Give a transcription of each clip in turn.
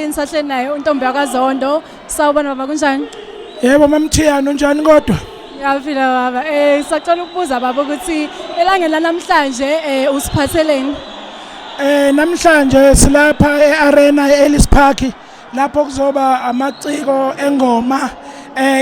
Ngisahleli naye untombi yakwaZondo. Sawubona baba, kunjani? Yebo mamthiyana, unjani kodwa? Ngiyaphila baba. Sacela ukubuza baba ukuthi elangeni lanamhlanje usiphatheleni? Namhlanje silapha e-Arena e-Ellis Park, lapho kuzoba amaciko engoma,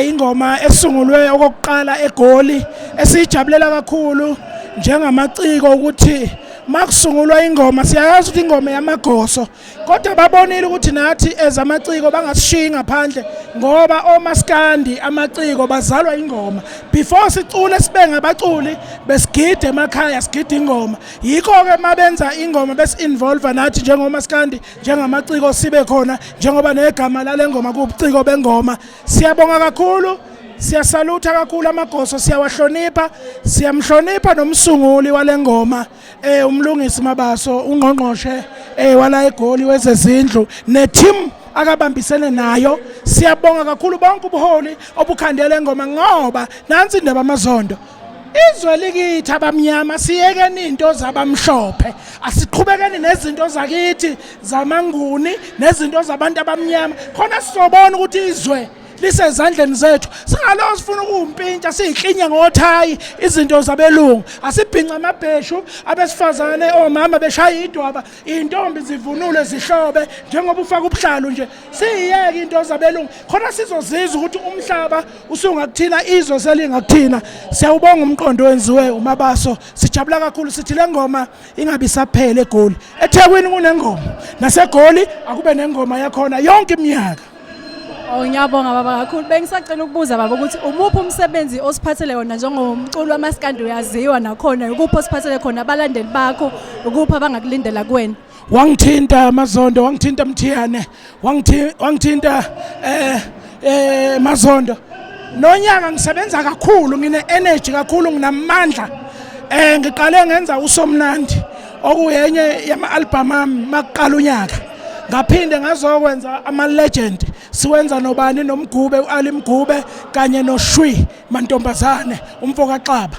ingoma esungulwe okokuqala eGoli, esijabulela kakhulu njengamaciko ukuthi makusungulwa ingoma. Siyayazi ukuthi ingoma yamagoso, kodwa babonile ukuthi nathi ezamaciko bangasishiyi ngaphandle, ngoba omaskandi, amaciko bazalwa ingoma. Before sicule sibe ngabaculi, besigide emakhaya, sigida ingoma. Yikho-ke mabenza ingoma besi-involve nathi njengomaskandi, njengamaciko, sibe khona, njengoba negama lale ngoma kubuciko bengoma. Siyabonga kakhulu, siyasalutha kakhulu amagoso, siyawahlonipha, siyamhlonipha nomsunguli wale ngoma, uMlungisi Mabaso, ungqongqoshe wala eGoli wezezindlu, ne-team akabambisene nayo. Siyabonga kakhulu bonke ubuholi obukhandele ngoma, ngoba nansi indaba, amazondo, izwe likithi abamnyama. Siyekeni into zabamhlophe, asiqhubekeni nezinto zakithi zamanguni nezinto zabantu abamnyama, khona sizobona ukuthi izwe lisezandleni zethu. Singalo sifuna ukumpintsha, siyiklinye ngothayi izinto zabelungu. Asibhinca amabheshu, abesifazane, omama beshaya idwaba, intombi zivunule, zihlobe njengoba ufaka ubuhlalu nje. Siyiyeke into zabelungu, khona sizozizwa ukuthi umhlaba usungakuthina, izwe selingakuthina. Siyawubonga umqondo wenziwe uMabaso, sijabula kakhulu. Sithi le ngoma ingabi saphela eGoli. EThekwini kunengoma, naseGoli akube nengoma yakhona yonke iminyaka. Oh, ngiyabonga baba kakhulu. Bengisacela ukubuza baba ukuthi umuphi umsebenzi osiphathele wona njengomculo wamaskandi, uyaziwa nakhona, ukuphi osiphathele khona abalandeli bakho, ukuphi abangakulindela kuwena? Wangithinta Mazondo, wangithinta Mthiyane, wangithinta Mazondo. Nonyaka ngisebenza kakhulu, ngine energy kakhulu, nginamandla. Ngiqale ngenza uSomnandi, okuyenye yama album ami makuqala unyaka. Ngaphinde ngazokwenza ama legend, siwenza nobani, noMgube, uAli Mgube, kanye noShwi Mantombazane, umfoka Xaba.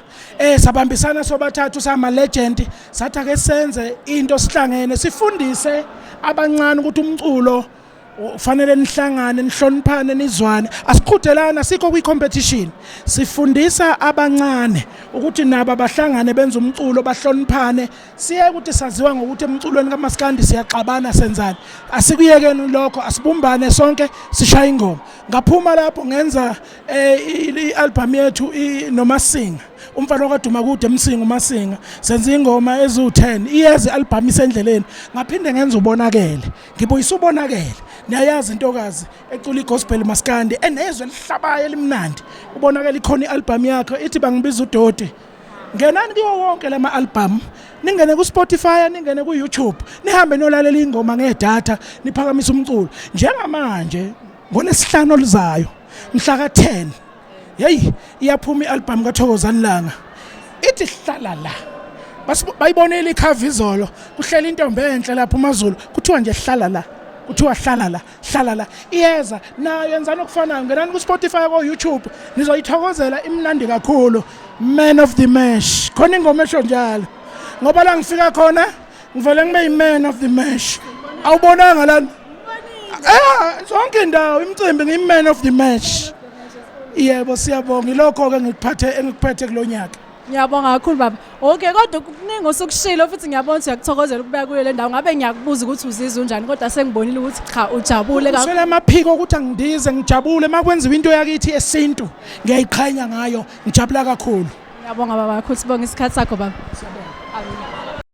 Sabambisana sobathathu sama legend, sathi ake senze into sihlangene, sifundise abancane ukuthi umculo ufanele nihlangane, nihloniphane, nizwane. Asiqhudelana, sikho kwi-competition. Sifundisa abancane ukuthi nabo abahlangane benze umculo, bahloniphane. Siye ukuthi saziwa ngokuthi emculweni kaMaskandi siyaxabana, senzani. Asikuyekeni lokho, asibumbane sonke, sishaye ingoma. Ngaphuma lapho ngenza i-album yethu noMasinga, umfana okaduma kude eMsinga, uMasinga. Senza ingoma eziwu-10, iyeza i-album, isendleleni. Ngaphinde ngenza uBonakele, ngibuyisa uBonakele. Niyayazi intokazi ecula igospel maskandi, enezwe elihlabayo, elimnandi. Ubonakele, ikhona i-album yakhe, ithi Bangibiza Udoti. Ngenani kuwo wonke lama album, ningene ku Spotify, ningene ku YouTube, nihambe niyolalela ingoma ngedatha, niphakamise umculo. Njengamanje ngoLwesihlanu oluzayo, mhla ka-10, hey, iyaphuma i-album kaThokozani Langa, ithi Hlala La. Bayibonile icover izolo, kuhlela intombi enhle lapha uMaZulu, kuthiwa nje hlala la, kuthiwa hlala la, hlala la. Iyeza nayo, yenzani okufanayo, ngenani ku-Spotify, ko-YouTube, nizoyithokozela, imnandi kakhulu. Man of the match, khona ingoma esho njalo, ngoba la ngifika khona ngivele ngibe yi-man of the match. Awubonanga lana zonke indawo imicimbi, ngiyi-man of the match. Yebo, siyabonga. Ilokho-ke ngikuphathe, engikuphethe kulo nyaka. Ngiyabonga kakhulu baba. Okay, kodwa kuningi osukushilo, futhi ngiyabona ukuthi uyakuthokozela ukubuya kuyo le ndawo. Ngabe ngiyakubuza ukuthi uzizwa unjani, kodwa sengibonile ukuthi cha, ujabule kakhulu. Uswele amaphiko ukuthi angindize, ngijabule. Uma kwenziwa into yakithi esintu, ngiyayiqhenya ngayo, ngijabula kakhulu. Ngiyabonga baba kakhulu, sibonga isikhathi sakho baba. Siyabonga.